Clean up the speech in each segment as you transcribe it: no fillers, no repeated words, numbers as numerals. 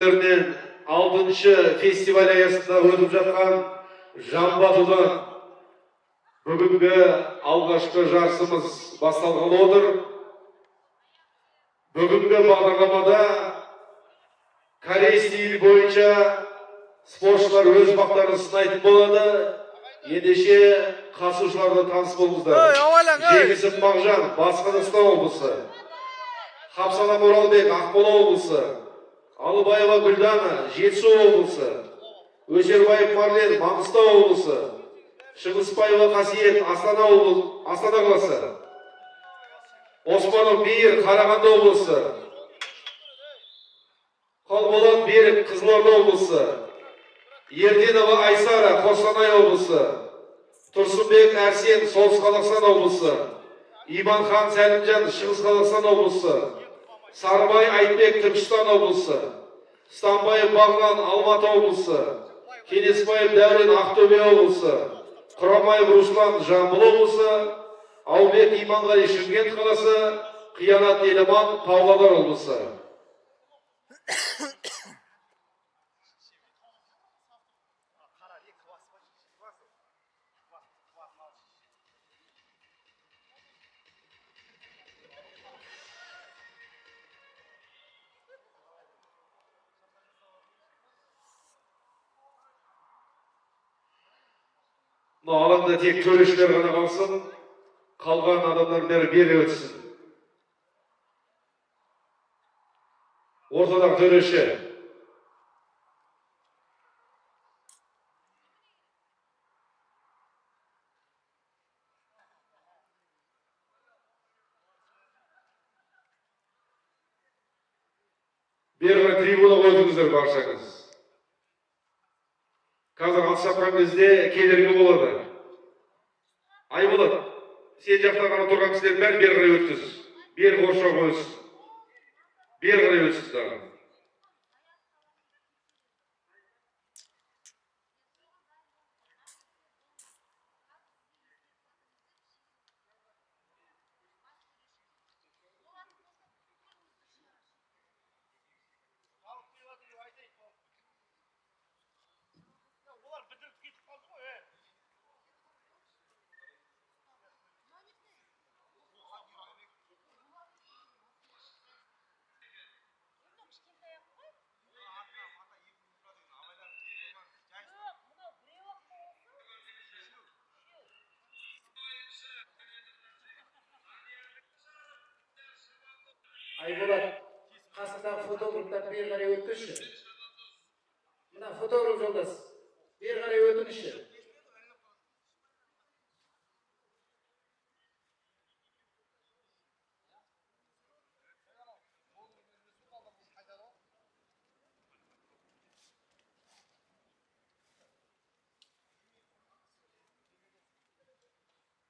нөмірінен 6-шы фестиваль аясында өтіп жатқан Жамбы атудан бүгінгі алғашқы жарысымыз басталғалы отыр. Бүгінгі бағдарламада корей стилі бойынша спортшылар өз бақтарын сынайтын болады. Ендеше қатысушыларына таныс болыңыздар. Жеңісов Мағжан, Батыс Қазақстан облысы. Хапсалам Оралбек, Ақмола облысы. Алыбаева Гүлдана, Жетісу облысы. Өсербаев Марлен, Маңғыстау облысы. Шығысбаева Қасиет, Астана қаласы. Оспанов Мейір, Қарағанды облысы. Қалболат Берік, Қызылорда облысы. Ерденова Айсара, Қостанай облысы. Тұрсынбек Әрсен, Солтүстік Қазақстан облысы. Иманхан Сәлімжан, Шығыс Қазақстан облысы. Сарыбай Айтбек, Түркістан облысы. Станбаев Бағлан, Алматы облысы. Кенесбаев Дәурен, Ақтөбе облысы. Құрамаев Руслан, Жамбыл облысы. Аубек Иманғали, Шымкент қаласы. Қиянат Еламан, Павлодар облысы. Алаңда тек төрешілер ғана қалсын, қалған адамдар бәрі бері өтсін. Ортадағы төреші. Бері қарай трибунаға өтіңіздер баршаңыз. Қазір ат шапқан кезде кедергі болады. Айболат, сен жақта ғана тұрған кісілер бәрі бері қарай өткіз. Бері қоршауға өтсін. Бері қарай өтсін дағы. Айболат, қасыңдағы фотографтар бері қарай өткізші. Мына фотограф жолдас, бері қарай өтіңізші.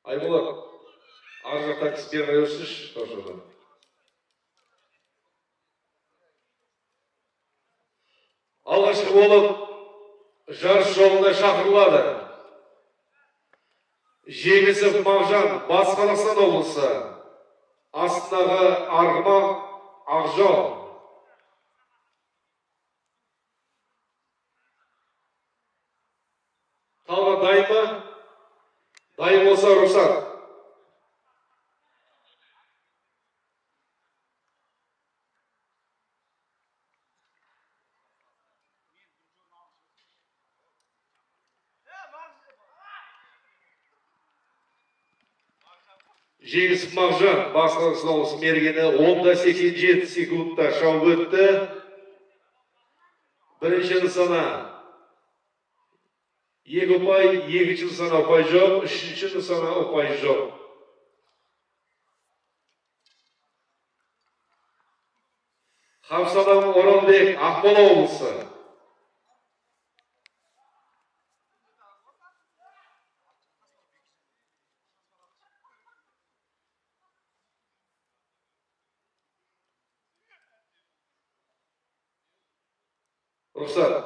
Айболат, ар жақтан кісі бері қарай өтсінші, торшыдан. Алғашқы болып жарыс жолында шақырылады. Жеңісов Мағжан, Батыс Қазақстан облысы. Астындағы арғымақ Ақжол. Талғат дайын ба? Дайын болса рұқсат. Жеңісов Мағжан, Батыс Қазақстан облысы мергені 10:87 секундта шауып өтті. Бірінші нысана 2 ұпай, екінші нысана ұпай жоқ, үшінші нысана ұпай жоқ. Хапсалам Оралбек, Ақмола облысы. Рұқсат.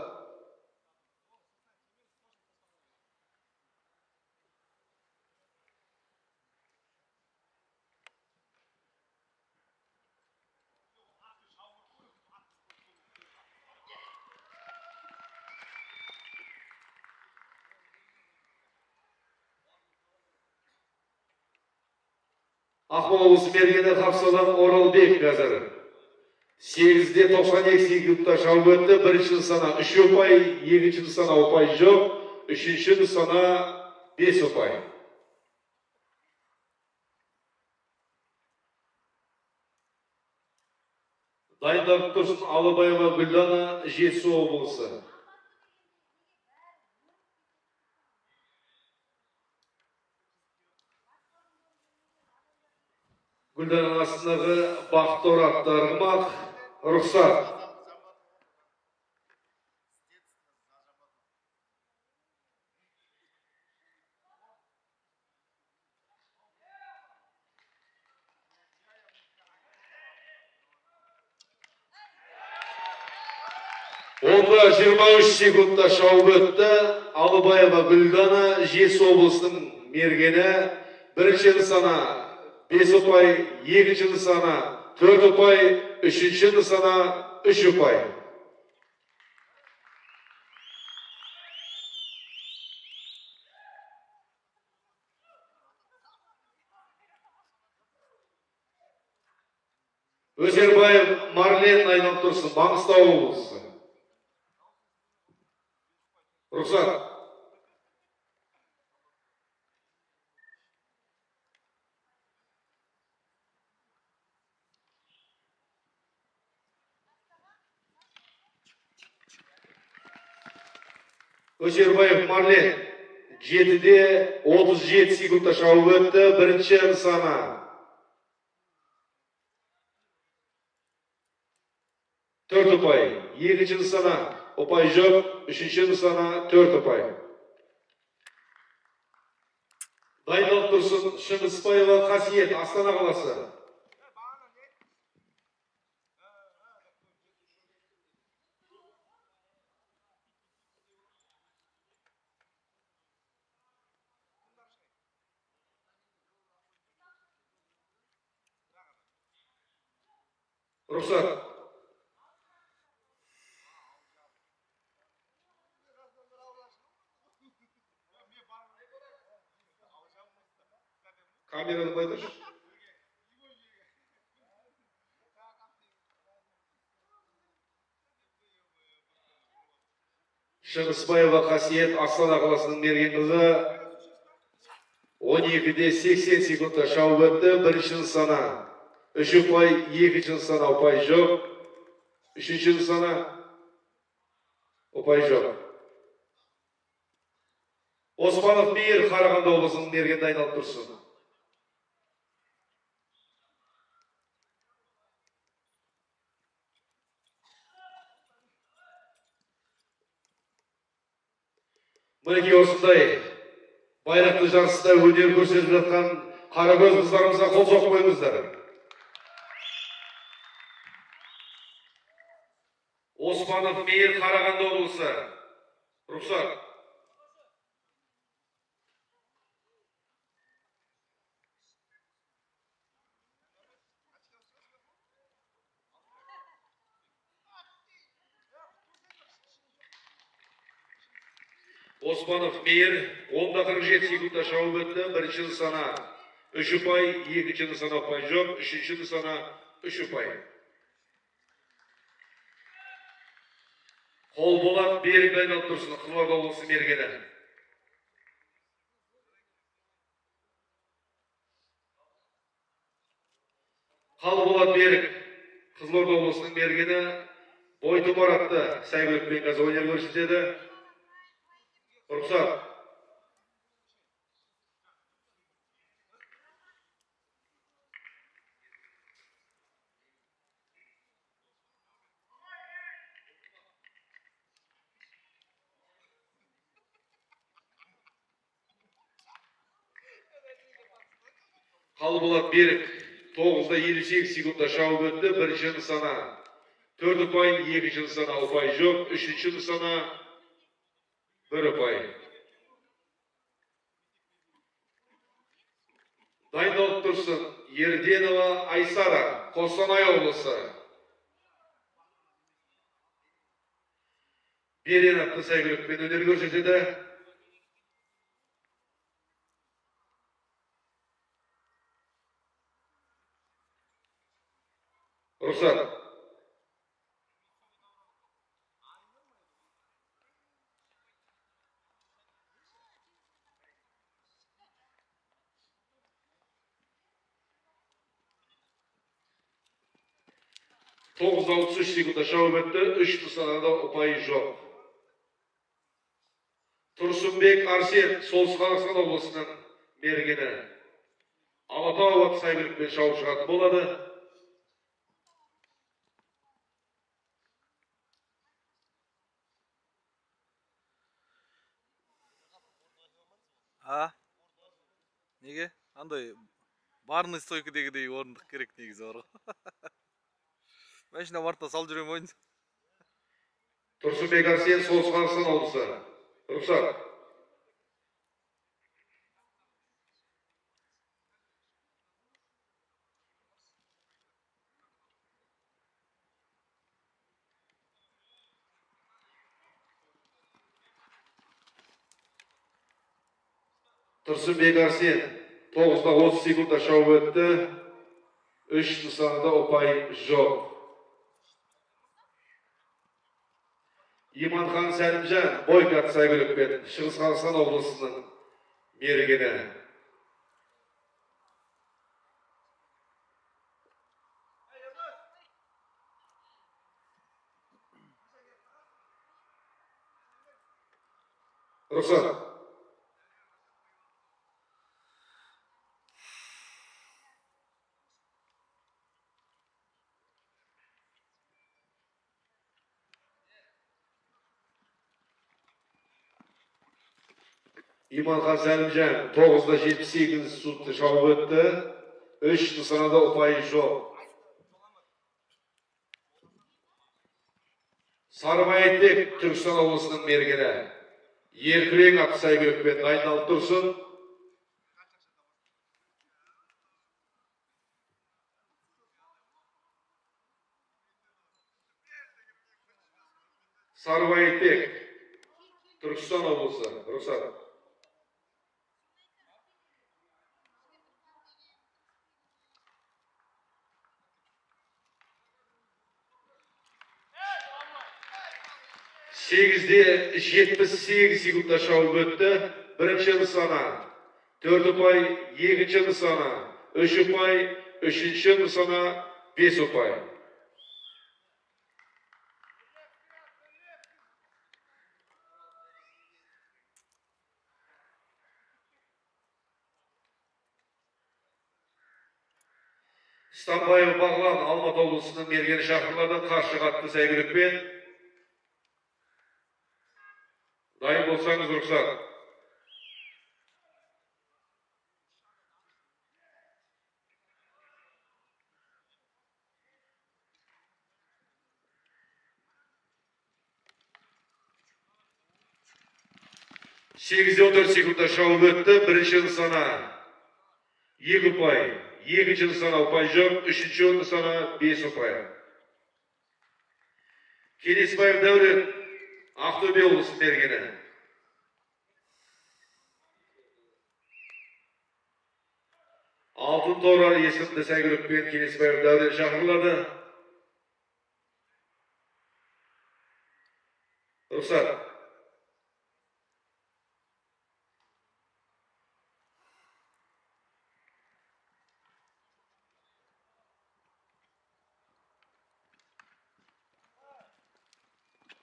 Ақмола облысы мергені Хапсадан Оралбек қазір. 8-де 92 секундта шауып өтті. Бірінші нысана 3 ұпай, екінші нысана ұпай жоқ, үшінші нысана 5 ұпай. Дайындалып тұрсын Алыбаева Гүлдана, Жетісу облысы. Гүлдананың астындағы Бақтор атты арғымақ. Рұқсат. Онда 23 секундта шауып өтті. Алыбаева Гүлдана, Жетісу облысының мергені. Бірінші нысана 5 ұпай, екінші нысана 4 ұпай, үшінші нысана 3 ұпай. Өсербаев Марлен айналып тұрсын, Маңғыстау облысы. Рұқсат. Өсербаев Марлен 7-де 37 секундта шауып өтті. Бірінші нысана 4 ұпай, екінші нысана ұпай жоқ, үшінші нысана 4 ұпай. Дайындалып тұрсын Шыңғысбаева Қасиет, Астана қаласы. Рұқсат. Камераны былай тұршы. Шыңғысбаева Қасиет, Астана қаласының мерген қызы, 12-де 80 секундта шауып өтті. Бірінші нысана 3 ұпай, екінші нысана ұпай жоқ, үшінші нысана ұпай жоқ. Оспанов Мейір, Қарағанды облысының мергені, дайындалып тұрсын. Мінекей осындай байрақты жарыста өнер көрсетіп жатқан қаракөз қыздарымызға қол соғып қойыңыздар. Оспанов Мейір, Қарағанды облысы. Рұқсат. Оспанов Мейір 10-47 секундта шауып өтті. Бірінші нысана 3 ұпай, екінші нысана ұпай жоқ, үшінші нысана 3 ұпай. Қолболат Берік дайындалып тұрсын, Қызылорда облысы мергені. Қалболат Берік, Қызылорда облысының мергені, Бойтұмар атты сәйгүлікпен қазір өнер көрсетеді. Рұқсат. Қалболат Берік 9-58 секундта шауып өтті. Бірінші нысана 4 ұпай, екінші нысана ұпай жоқ, үшінші нысана 1 ұпай. Дайындалып тұрсын Ерденова Айсара, Қостанай облысы. Берен атты сәйгүлікпен өнер көрсетеді. 9:33 секундта шауып өтті. 3 нысанада ұпай жоқ. Тұрсынбек Арсен, Солтүстік Қазақстан облысының мергені. Алатау атты сәйгүлікпен шауып шығатын болады. А? Неге? Андай барный стойкадегідей орындық керек негізі бар ғой. Машина артына салып жүремін ойын. Тұрсынбек Арсен, Солтүстік Қазақстан облысы. Рұқсат. Тұрсынбек Арсен 9:30 секундта шауып өтті. 3 нысанада ұпай жоқ. Иманхан Сәлімжан, Бойко атты сәйгүлікпен Шығыс Қазақстан облысының мергені. Рұқсат. Иманхан Сәлімжан 9:78 секундта шауып өтті. 3 нысанада ұпайы жоқ. Сарыбай Айтбек, Түркістан облысының мергені. Еркүрең атты сәйгүлікпен дайындалып тұрсын. Сарыбай Айтбек, Түркістан облысы. Рұқсат. 8:78 секундта шауып өтті. Бірінші нысана 4 ұпай, екінші нысана 3 ұпай, үшінші нысана 5 ұпай. Стамбаев Бағлан, Алматы облысының мергені шақырылады. Қаршыға атты сәйгүлікпен. Дайын болсаңыз рұқсат. 8:14 секундта шауып өтті. Бірінші нысана 2 ұпай, екінші нысана ұпай жоқ, үшінші нысана 5 ұпай. Кеңесбаев Дәурен, Ақтөбе облысының мергені. Алтын торы есімді сәйгүлікпен Кеңесбаев Дәурен шақырылады. Рұқсат.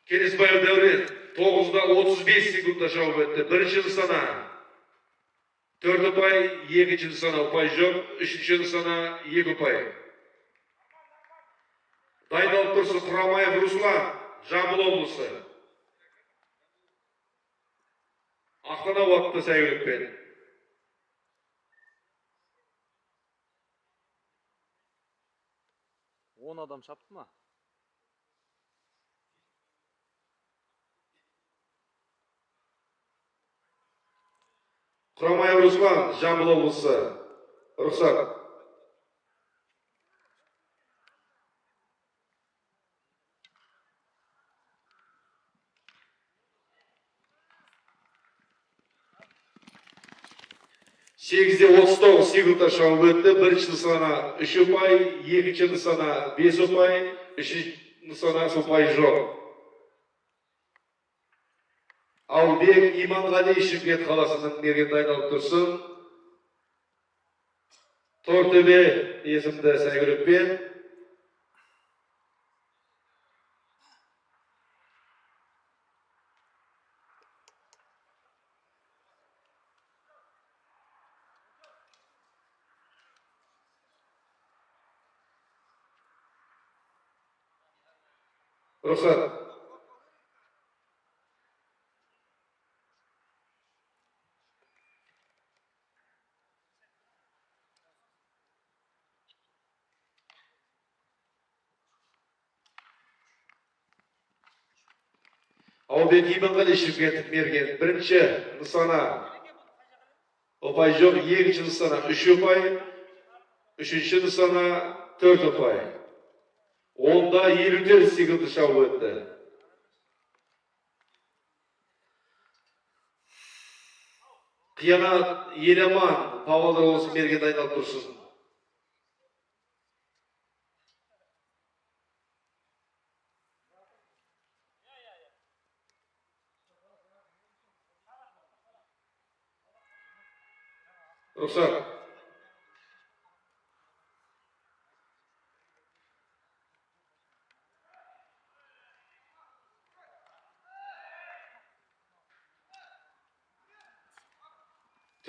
Кеңесбаев Дәурен 9:35 секундта шауып өтті. Бірінші нысана 4 ұпай, екінші нысана ұпай жоқ, үшінші нысана 2 ұпай. Дайындалып тұрсын Құрамаев Руслан, Жамбыл облысы. Ақтанау атты сәйгүлікпен. 10 адам шапты ма? Құрамаев Руслан, Жамбыл облысы. Рұқсат. 8:39 секундта шауып өтті. Бірінші нысана 3 ұпай, екінші нысана 5 ұпай, үшінші нысана ұпай жоқ. Албек Иманғали, Шымкент қаласының мерген дайындалып тұрсын. Тортөбе есімді сәйгүлікпен. Рұқсат. Аубек Иманғали, шымкенттік мерген. Бірінші нысана ұпай жоқ, екінші нысана 3 ұпай, үшінші нысана 4 ұпай. Онда 54 секунд шауып өтті. Қиянат Еламан, Павлодар облысы мерген, дайындалып тұрсын. Рұқсат.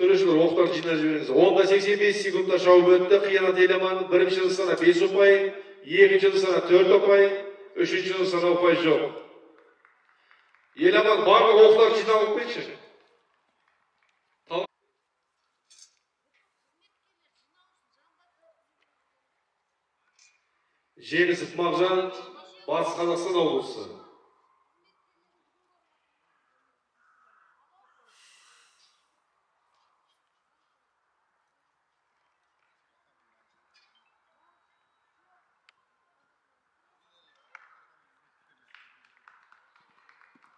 Төрешілер, оқтар жинап жіберіңіз. Онда 85 секундта шауып өтті. Қиянат Еламан, бірінші нысана 5 ұпай, екінші нысана 4 ұпай, үшінші нысана ұпай жоқ. Еламан, барлық оқтар жиналып кетші. Жеңісов Мағжан, Батыс Қазақстан облысы.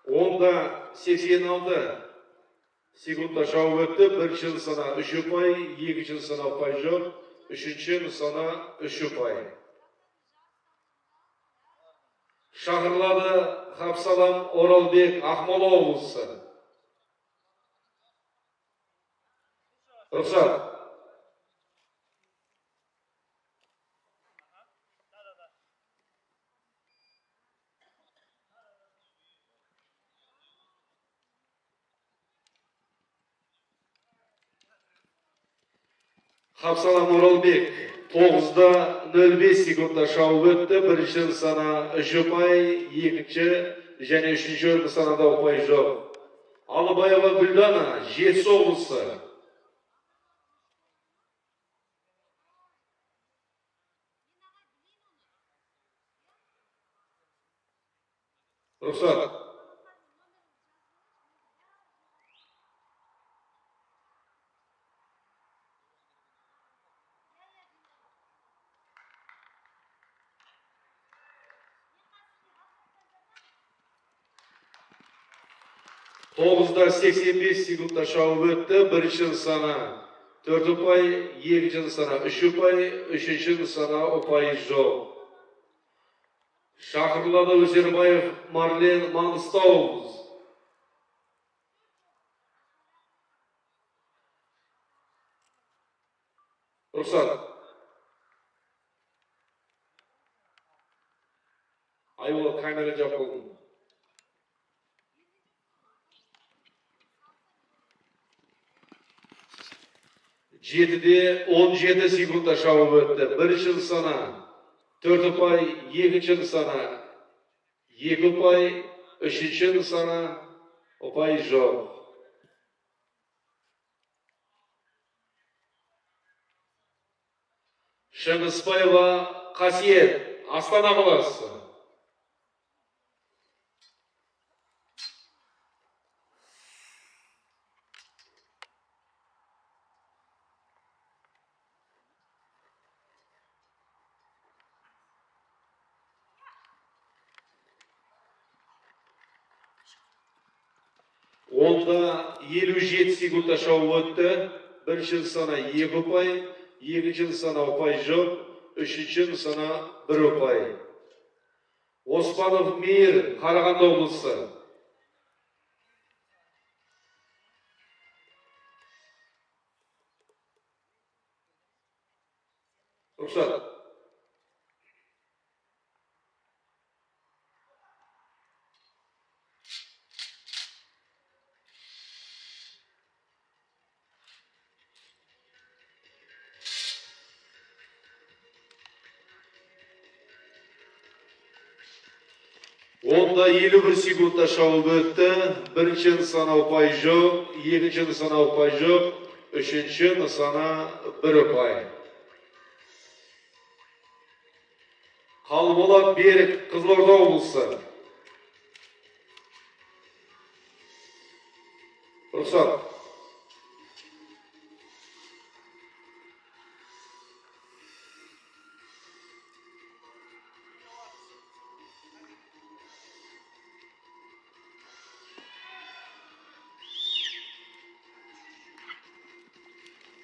Онда 86 секундта шауып өтті. Бірінші нысана 3 ұпай, екінші нысана ұпай жоқ, үшінші нысана 3 ұпай. Шақырылады Хапсалам Оралбек, Ақмола облысы. Рұқсат. Хапсалам Оралбек 9:05 секундта шауып өтті. Бірінші нысана 3 ұпай, екінші және үшінші нысанада ұпай жоқ. Алыбаева Гүлдана, Жетісу облысы. Рұқсат. Тоғызда 85 секундта шауып өтті. Бірінші нысана 4 ұпай, екінші нысана 3 ұпай, үшінші нысана ұпай жоқ. Шақырылады Өсербаев Марлен, Маңғыстау облысы. Рұқсат. Айболат, камера жауып қойдым. 7:17 секундта шауып өтті. Бірінші нысана 4 ұпай, екінші нысана 2 ұпай, үшінші нысана ұпай жоқ. Шыңғысбаева Қасиет, Астана қаласы. Онда 57 секундта шауып өтті. Бірінші нысана 2 ұпай, екінші нысана ұпай жоқ, үшінші нысана 1 ұпай. Оспанов Мейір, Қарағанды облысы. Рұқсат. Онда 51 секундта шауып өтті. Бірінші нысана ұпай жоқ, екінші нысана ұпай жоқ, үшінші нысана 1 ұпай. Қалболат Берік, Қызылорда облысы. Рұқсат.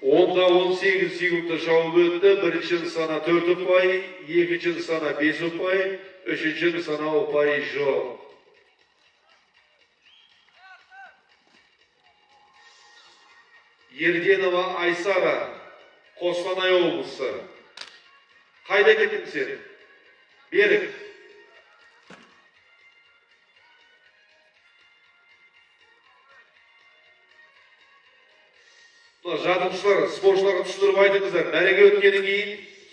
Онда 18 секундта шауып өтті. Бірінші нысана 4 ұпай, екінші нысана 5 ұпай, үшінші нысана ұпай жоқ. Ерденова Айсара, Қостанай облысы. Қайда кеттің сен? Берік. Жаттықтырушылар, спортшыларға түсіндіріп айтыңыздар. Мәреге өткеннен кейін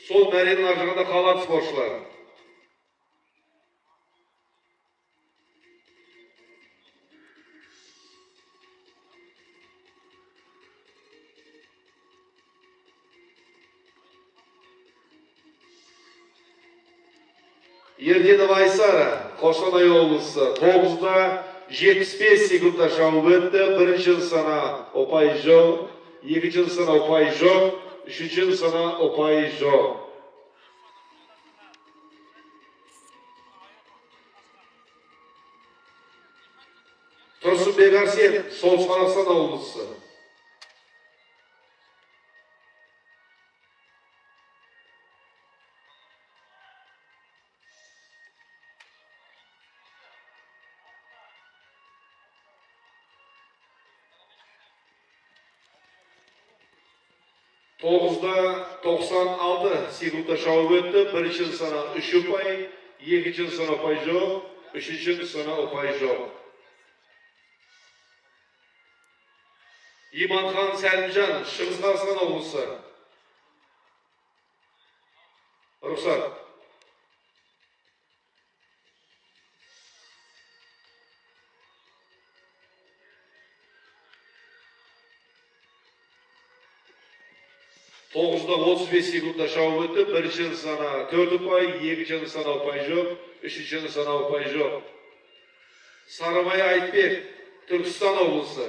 сол мәренің ар жағында қалады спортшылар. Ерденова Айсара, Қостанай облысы, 9:75 секундта шауып өтті. Бірінші нысана ұпай жоқ, екінші нысана ұпай жоқ, үшінші нысана ұпай жоқ. Тұрсынбек Арсен, Солтүстік Қазақстан облысы. 9:96 секундта шауып өтті. Бірінші нысана 3 ұпай, екінші нысана ұпай жоқ, үшінші нысана ұпай жоқ. Иманхан Сәлімжан, Шығыс Қазақстан облысы. Рұқсат. 9:35 секундта шауып өтті. Бірінші нысана 4 ұпай, екінші нысана ұпай жоқ, үшінші нысана ұпай жоқ. Сарыбай Айтбек, Түркістан облысы.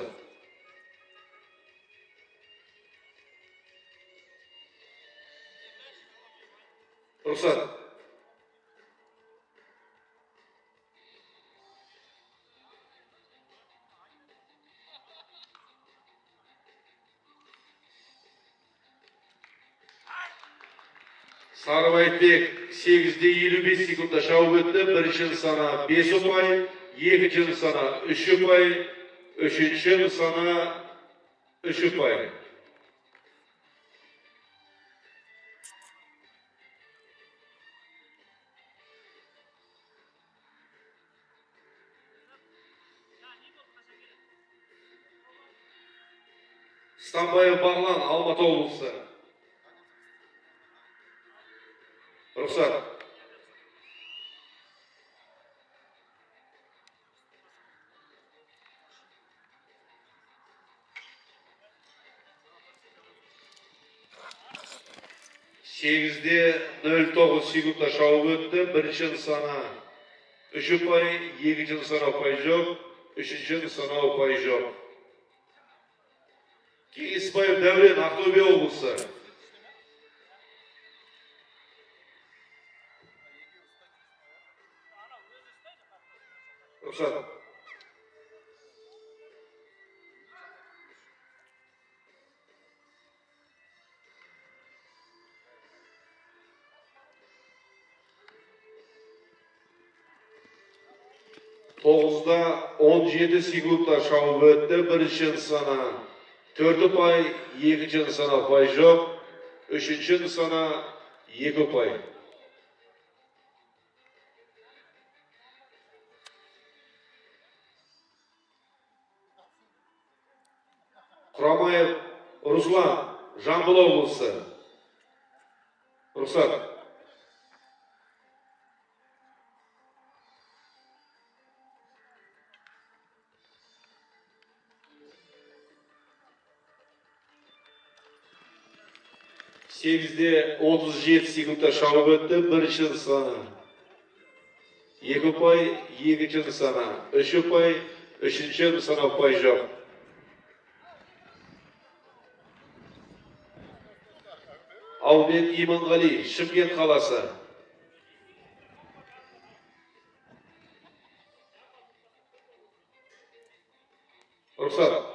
Рұқсат. Сарыбай Айтбек 8:55 секундта шауып өтті. Бірінші нысана 5 ұпай, екінші нысана 3 ұпай, үшінші нысана 3 ұпай. Стамбаев Бағлан, Алматы облысы. Рұқсат. 8:09 секундта шауып өтті. Бірінші нысана 3 ұпай, екінші нысана ұпай жоқ, үшінші нысана ұпай жоқ. Кеңесбаев Дәурен, Ақтөбе облысы. Рұқсат. 9:17 секундта шауып өтті. Бірінші нысана 4 ұпай, екінші нысана ұпай жоқ, үшінші нысана 2 ұпай. Құрамаев Руслан, Жамбыл облысы. Рұқсат. 8-де 37 секундта шауып өтті. Бірінші нысана 2 ұпай, екінші нысана 3 ұпай, үшінші нысана ұпай жоқ. Аубек Иманғали, Шымкент қаласы. Рұқсат.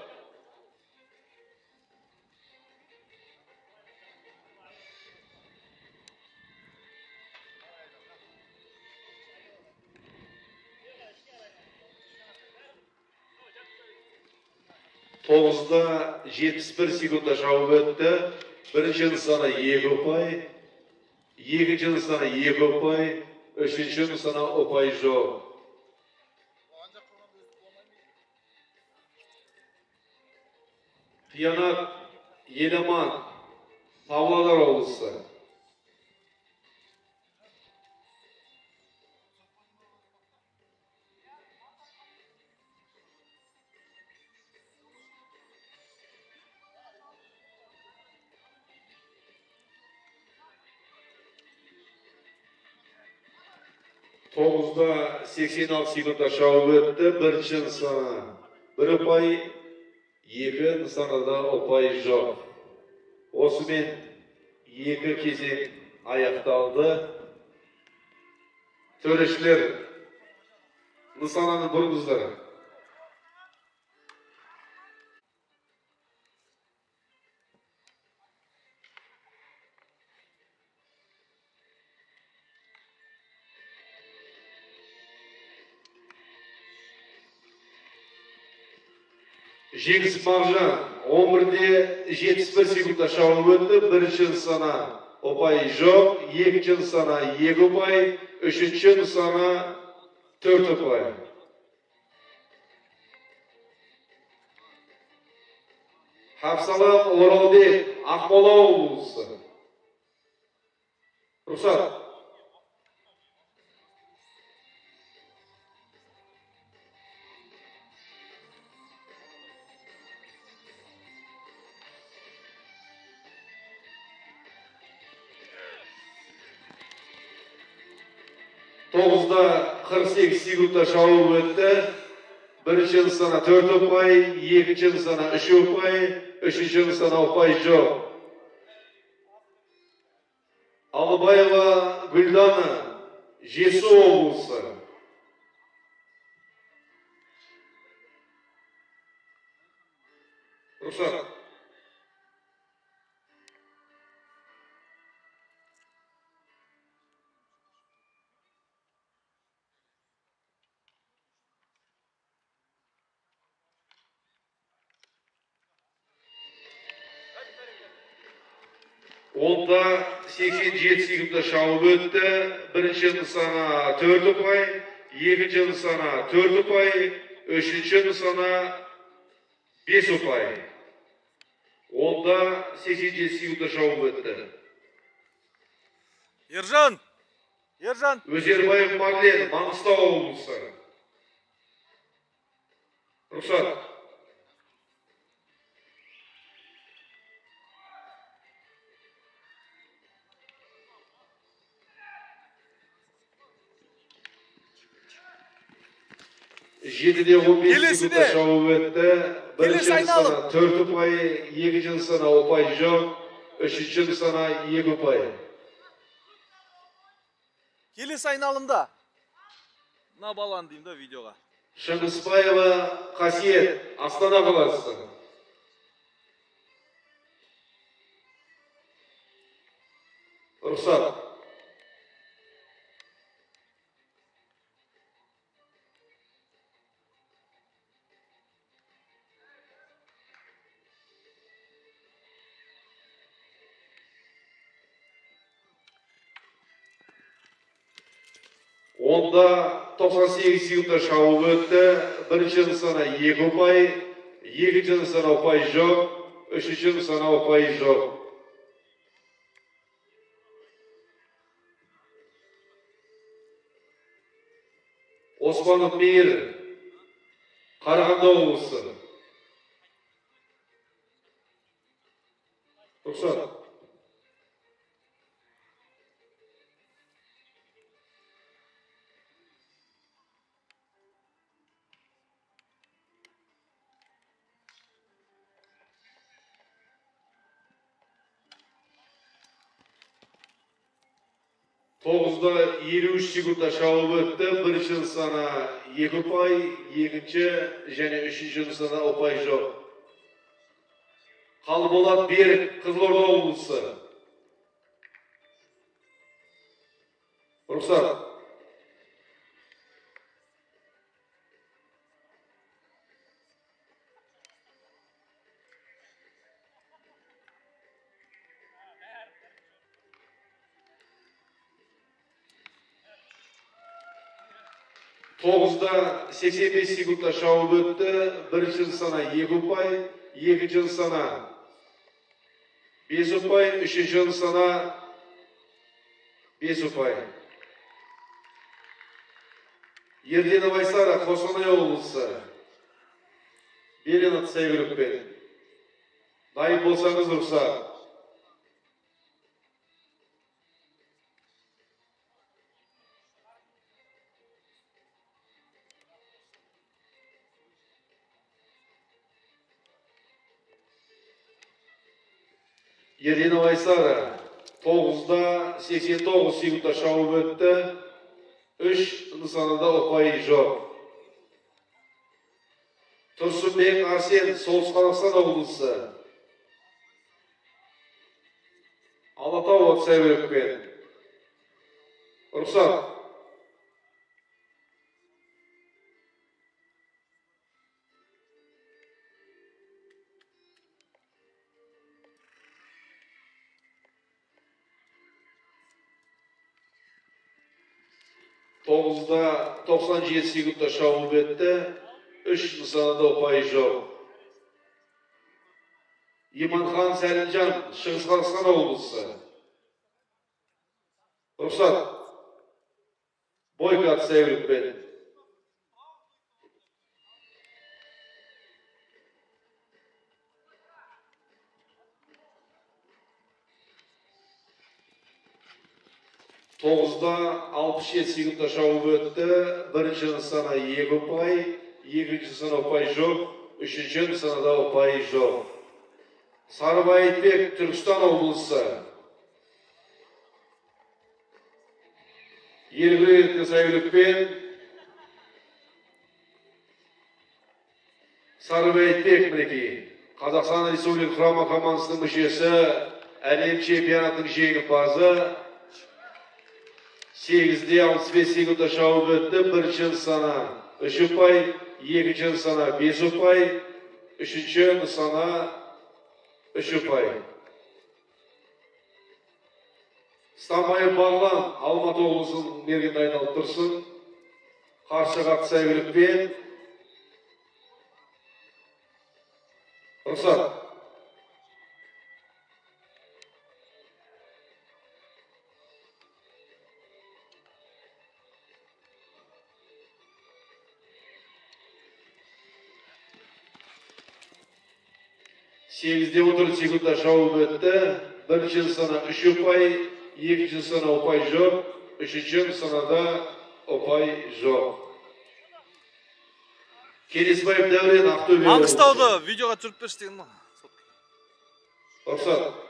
Тоғызда 71 секундта шауып өтті. Бірінші нысана 2 ұпай, екінші нысана 2 ұпай, үшінші нысана ұпай жоқ. Қиянат Еламан, Павлодар облысы. Тоғызда 86 секундта шауып өтті. Бірінші нысана 1 ұпай, екі нысанада ұпай жоқ. Осымен екі кезең аяқталды. Төрешілер, нысананы бұрыңыздар. Жеңіс Мағжан 11-де 71 секундта шауып өтті. Бірінші нысана ұпай жоқ, екінші нысана 2 ұпай, үшінші нысана 4 ұпай. Хапсалам Оралбек, Ақмола облысы. Рұқсат. Тоғызда 48 секундта шауып өтті. Бірінші нысана 4 ұпай, екінші нысана 3 ұпай, үшінші нысана ұпай жоқ. Алыбаева Гүлдана, Жетісу облысы. Рұқсат. Онда 87 секундта шауып өтті. Бірінші нысана 4 ұпай, екінші нысана 4 ұпай, үшінші нысана 5 ұпай. Онда 87 секундта шауып өтті. Ержан! Ержан! Өзербаев Марлен, Маңғыстау облысы. Рұқсат. Жетіде 15 секундта шауып өтті. Бірінші нысана 4 ұпай, екінші нысана ұпай жоқ, үшінші нысана 2 ұпай. Келесі айналымда. Мына баланы деймін да видеоға. Шыңғысбаева Қасиет, Астана қаласы. Рұқсат. Онда 98 секундта шауып өтті. Бірінші нысана 2 ұпай, екінші нысана ұпай жоқ, үшінші нысана ұпай жоқ. Оспанов Мейір, Қарағанды облысы. Рұқсат. 9-да 53 секундта шауып өтті. Бірінші нысана 2 ұпай, екінші және үшінші нысана ұпай жоқ. Қалболат Берік, Қызылорда облысы. Рұқсат. 9-да 85 секундта шауып өтті. Бірінші нысана 2 ұпай, екінші нысана 5 ұпай, үшінші нысана 5 ұпай. Ерденов Айсара, Қостанай облысы. Белен атты сәйгүлікпен. Дайын болсаңыз, рұқсат. Ерденов Айсара 9-да 89 секундта шауып өтті. 3 нысанада ұпайы жоқ. Тұрсынбек Арсен, Солтүстік Қазақстан облысы. Алатау атты сәйгүлікпен. Рұқсат. 9-да 97 секундта шауып өтті. 3 нысанада ұпайы жоқ. Иманхан Сәлімжан, Шығыс Қазақстан облысы. Рұқсат. Бойко атты сәйгүлікпен. 9-да 67 секундта шауып өтті. Бірінші нысана 2 ұпай, екінші нысана ұпай жоқ, үшінші нысанада ұпай жоқ. Сарыбай Айтбек, Түркістан облысы. Елгірек сәйгүлікпен Сарыбай Айтбек, мінекей, Қазақстан Республика құрама командасының мүшесі, әлем чемпионатының жеңімпазы. 8-де 65 секундта шауып өтті. Бірінші нысана 3 ұпай, екінші нысана 5 ұпай, үшінші нысана 3 ұпай. Стамбаев Бағлан, Алматы облысының мерген дайындалып тұрсын. Қаршыға атты сәйгүлікпен. Рұқсат. 8-де 14 секундта шауып өтті. Бірінші нысана 3 ұпай, екінші нысана ұпай жоқ, үшінші нысанада ұпай жоқ. Келесбаев Дәурен, Ақтөбе облысы. Маңғыстауды видеоға түсіріп берші деген маған. Рұқсат.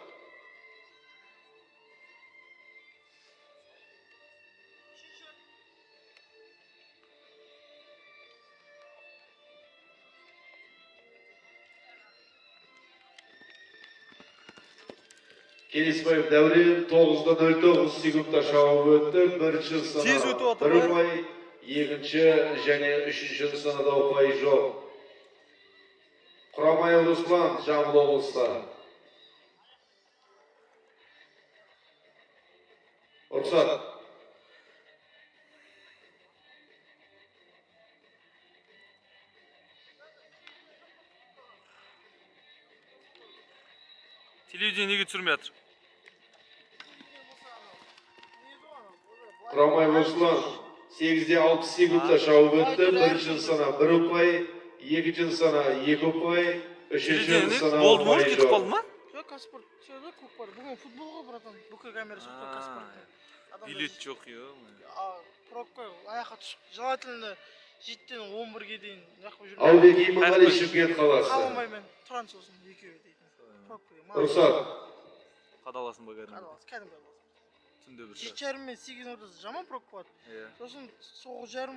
Келесбаев Дәурен 9-да 09 секундта шауып өтті. Бірінші Тез нысана өтіп жатыр 1 ғой. ұпай, екінші және үшінші нысанада ұпай жоқ. Құрамаев Руслан, Жамбыл облысы. Рұқсат. Телевидение неге түсірмей жатыр? Құрамаев Руслан 8-де 60 секундта шауып өтті. Бірінші нысана 1 ұпай, екінші нысана 2 ұпай, үшінші Телевидение нысана болды ма, ұпай кетіп жоқ. қалды ма? Жоқ, Қазспорт түседі, көкпар. Бүгін футбол ғой, братан. Бүкіл камера шығып тұр Қазспортта. Адамдар Билет жоқ, ё. Пробка аяққа түсіп, желательно 7-ден 11-ге дейін жақып жүрмей. Аубек Иманғали, Шымкент қаласы. Қалмай мен тұран сосын екеуі дейтін. Пробкаға. Рұқсат. Қадаласың ба кәдімгі? Қадаласың, кәдімгі қадаласың. Түнде бір Жеті жарым мен сегіздің ортасы жаман пробка болады. Иә. Сосын 9:30,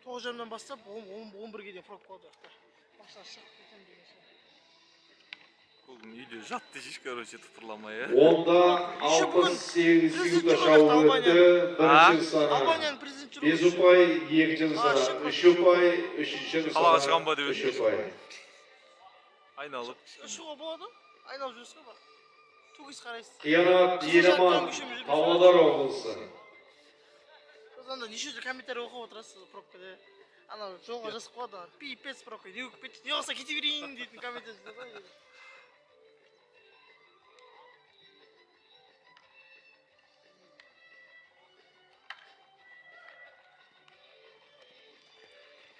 9:30-дан бастап 11-ге дейін пробка болады жақта. Машина шығып кетемін деген соң. Бүгін үйде жат десейші, короче, тыпырламай, иә. Онда Еще бүгін 68 президент секундта жүріп шауып жатты өтті. Албанияның. Бірінші нысана Албанияның президенті жүріп 5 отыр. ұпай, екінші нысана шын 3 ұпай, үшінші Қалаға нысана шығам ба деп 3 едім. ұпай. Айналып кішкене. Шығуға болады. Айналып жүресіз ғой бірақ. 2ГИС қарайсыз. Қиянат Қызыл Еламан, жақтан көшеміз жүрміз. Павлодар облысы. Сосын анда неше түрлі комментарий оқып отырасыз пробкада. Ана жолға жазып қояды, ана пипец пробка, не болып кетті, не болса кете берейін дейтін комментарий жазады ғой.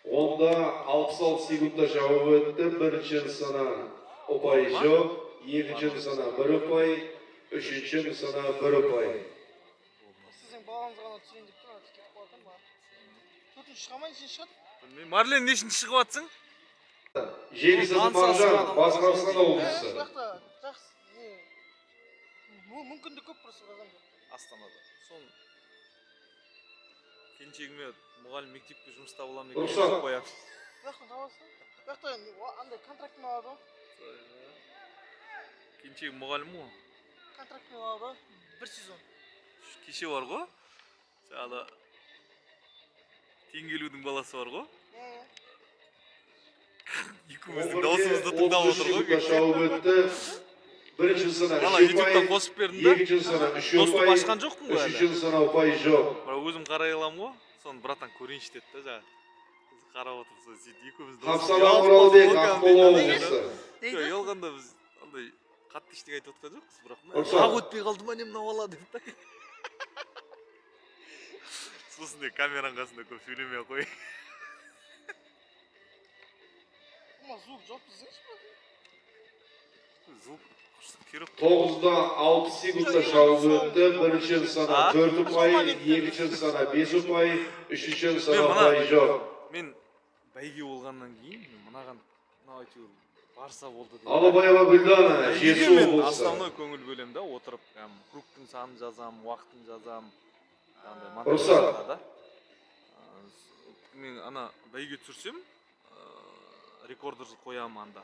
Онда 66 секундта шауып өтті. Бірінші нысана ұпай жоқ, екінші нысана 1 ұпай, үшінші нысана 1 ұпай. Сіздің балаңыз ғана түсейін деп тұр, ана кетіп қалатын ба? Төртінші шыға ма, нешінші шығады? Білмеймін. Марлен, нешінші шығып жатсың? Жеңісіз Мағжан, Батыс Қазақстан облысы. Бұл жақта жақсы, не, мүмкіндік көп просто адамда. Астанада. Сон келіншегіме мұғалім мектепке жұмыс таба аламын екен Рұқсат. деп қоямын. Бұл жақтан табасың. Бұл жақта андай контрактпен алады ғой. Келіншегім мұғалім ғой. Контрактпен алады ғой. Бір сезон. Кеше бар ғой. Жаңағы Теңгелудің баласы бар ғой. Иә, иә. Екеуміздің дауысымызды тыңдап 33 отыр ғой. секундта шауып өтті. Бірінші нысана Бала 3 ютубтан ұпай, қосып бердім да. екінші нысана 3 Доступ ұпай, ашқан жоқпын ғой үшінші әлі. нысана ұпай жоқ. Бірақ өзім қарай аламын ғой. Соны братан көрейінші деді да жаңағы. Біз қарап отырмыз, сол сөйтіп екеуміз Қапсала Оралбек, Ақмола облысы. Дейді? Ұялғанда біз андай қатты ештеңе айтып отқан жоқпыз, бірақ Рұқсат. тағы өтпей қалды ма не мынау бала деп та. Сосын де камераның қасында көп сөйлемей ақ қой. Мына звук жоқ десеңші ба? Звук керек. 9-да 60 секундта шауып өтті. Бірінші нысана А? 4 ұпай, екінші нысана 5 ұпай, үшінші нысана Мен мына- ұпай жоқ. Мен бәйге болғаннан кейін мен мынаған мынау әйтеуір барса болды деп. Алыбаева Гүлдана, Бәйгеге Жетісу мен облысы. основной көңіл бөлемін да, отырып прям кругтың санын жазамын, уақытын жазамын. Андай монтаж Рұқсат. жасалады да. Мен ана бәйге түсірсем, рекордер қоямын анда.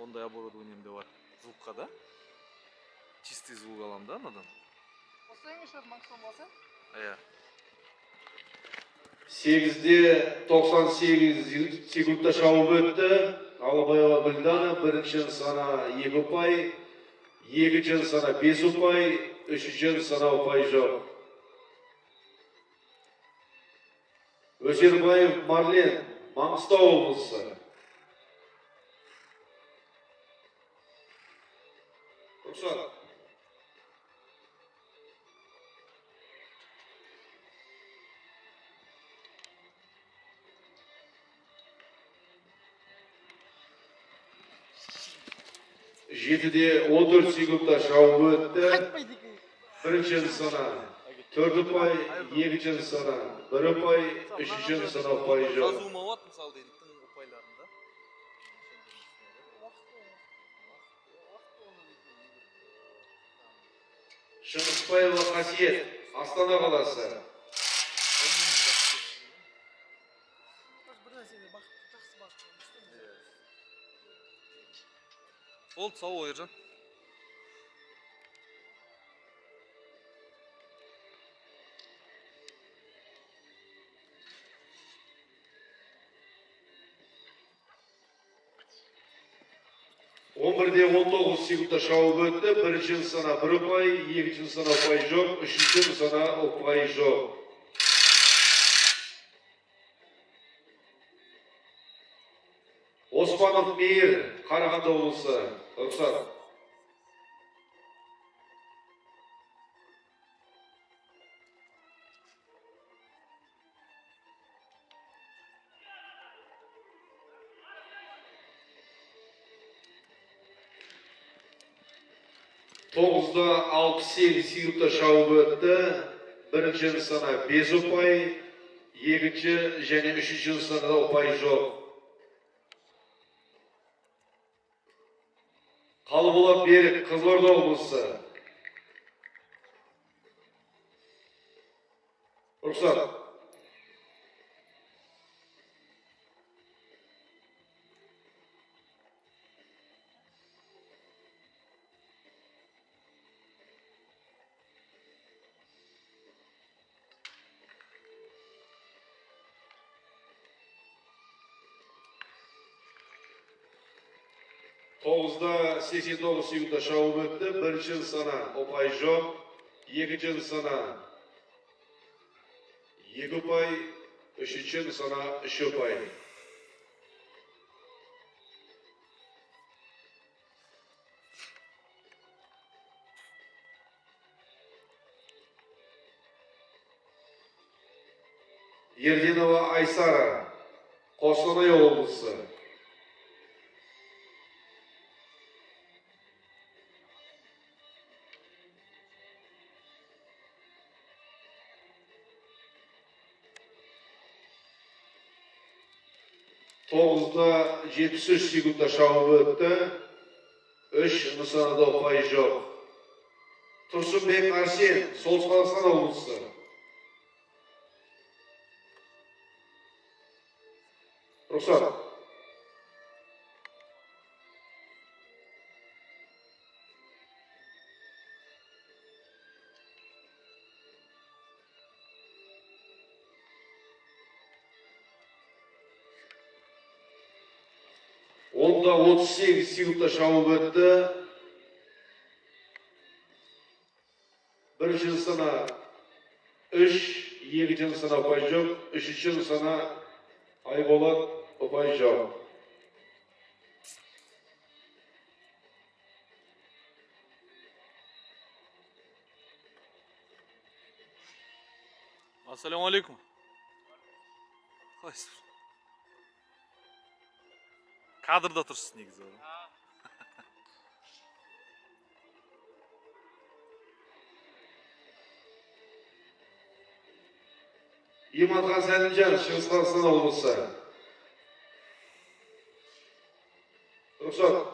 Ондай оборудованием де бар. Звукқа да. Чистый звук аламын да анадан. Осылай шығады Маңғыстау болса? Иә. 8-де 98 секундта шауып өтті. Алыбаева Гүлдана, бірінші нысана 2 ұпай, екінші нысана 5 ұпай, үшінші нысана ұпай жоқ. Өсербаев Марлен, Маңғыстау облысы. Рұқсат. Жетіде 14 секундта шауып өтті. Қайтпайды екен. Бірінші нысана 4 ұпай, екінші нысана 1 ұпай, үшінші нысана ұпай жоқ. Жазуыма болады мысалы дейді тың ұпайларында. Шыңғысбаева Қасиет, Астана қаласы. Бір нәрсеге бақыт, жақсы бақыт. Болды, сау бол, Ержан. Он бірде 19 секундта шауып өтті. Бірінші нысана 1 ұпай, екінші нысана ұпай жоқ, үшінші нысана ұпай жоқ. Оспанов Мейір, Қарағанды облысы. Рұқсат. Тоғызда 68 секундта шауып өтті. Бірінші нысана 5 ұпай, екінші және үшінші нысанада ұпай жоқ. Қалболат Берік, Қызылорда облысы. Рұқсат. Тоғызда 89 секундта шауып өтті. Бірінші нысана ұпай жоқ, екінші нысана 2 ұпай, үшінші нысана 3 ұпай. Ерденова Айсара, Қостанай облысы. Тоғызда 73 секундта шауып өтті. 3 нысанада ұпай жоқ. Тұрсынбек Арсен, Солтүстік Қазақстан облысы. Рұқсат. Онда 38 секундта шауып өтті. Бірінші нысана 3, екінші нысана ұпай жоқ, үшінші нысана Айболат ұпай жоқ. Ассалаумағалейкум. Қалайсыз? Кадрда тұрсыз негізі. Иманхан Сәлімжан, Шығыс Қазақстан облысы. Рұқсат.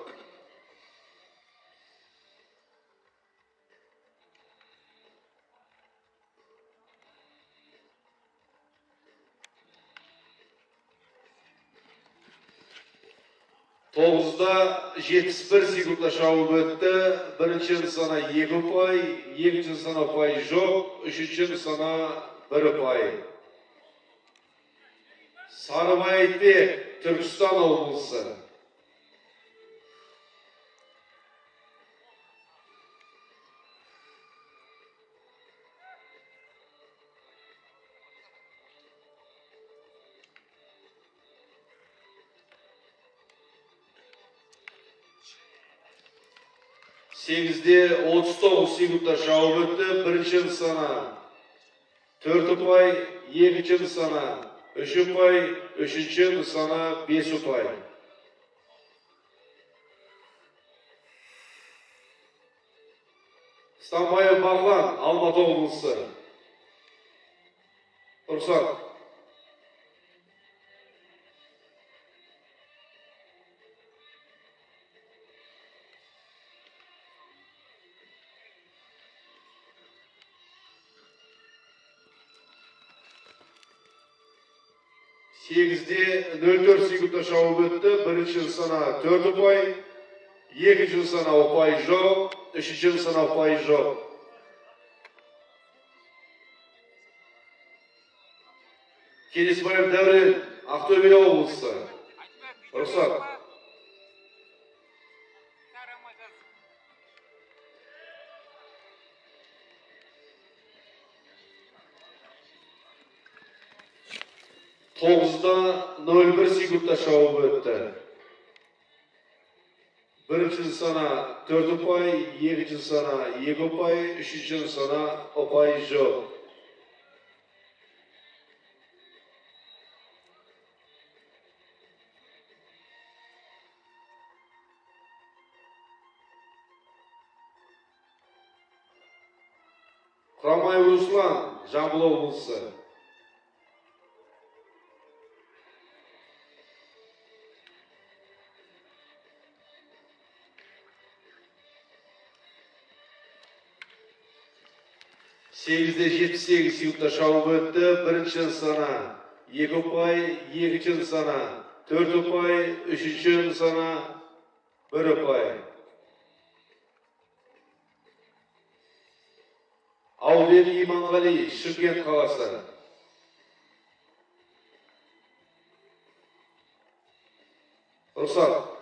Тоғызда 71 секундта шауып өтті. Бірінші нысана 2 ұпай, екінші нысана ұпай жоқ, үшінші нысана 1 ұпай. Сарыбай Айтбек, Түркістан облысы. Сегізде 39 секундта шауып өтті. Бірінші нысана 4 ұпай, екінші нысана 3 ұпай, үшінші нысана 5 ұпай. Стамбаев Бағлан, Алматы облысы. Рұқсат. Сегізде 04 секундта шауып өтті. Бірінші нысана 4 ұпай, екінші нысана ұпай жоқ, үшінші нысана ұпай жоқ. Кеңесбаев Дәурен, Ақтөбе облысы. Рұқсат. Тоғызда 01 секундта шауып өтті. Бірінші нысана 4 ұпай, екінші нысана 2 ұпай, үшінші нысана ұпай жоқ. Құрамаев Руслан, Жамбыл облысы. 8-78 секундта шауып өтті. Бірінші нысана 2 ұпай, екінші нысана 4 ұпай, үшінші нысана 1 ұпай. Аубек Иманғали, Шымкент қаласы. Рұқсат.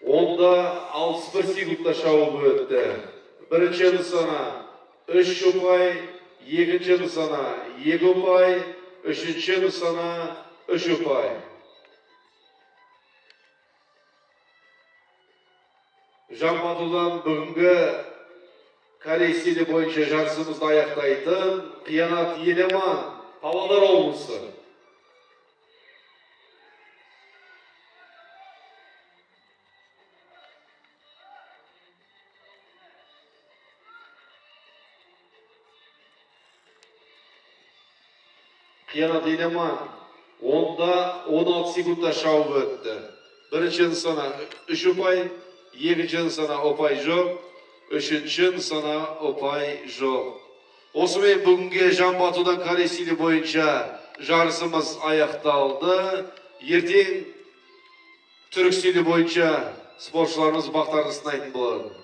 Онда 61 секундта шауып өтті. Бірінші нысана 3 ұпай, екінші нысана 2 ұпай, үшінші нысана 3 ұпай. Жамбатудан бүгінгі корей стилі бойынша жарысымызды аяқтайтын Қиянат Еламан, Павлодар облысы. Қиянат Еламан онда 16 секундта шауып өтті. Бірінші нысана 3 ұпай, екінші нысана ұпай жоқ, үшінші нысана ұпай жоқ. Осымен бүгінгі Жамбатудан корей стилі бойынша жарысымыз аяқталды. Ертең түрік стилі бойынша спортшыларымыз бақтарын сынайтын болады.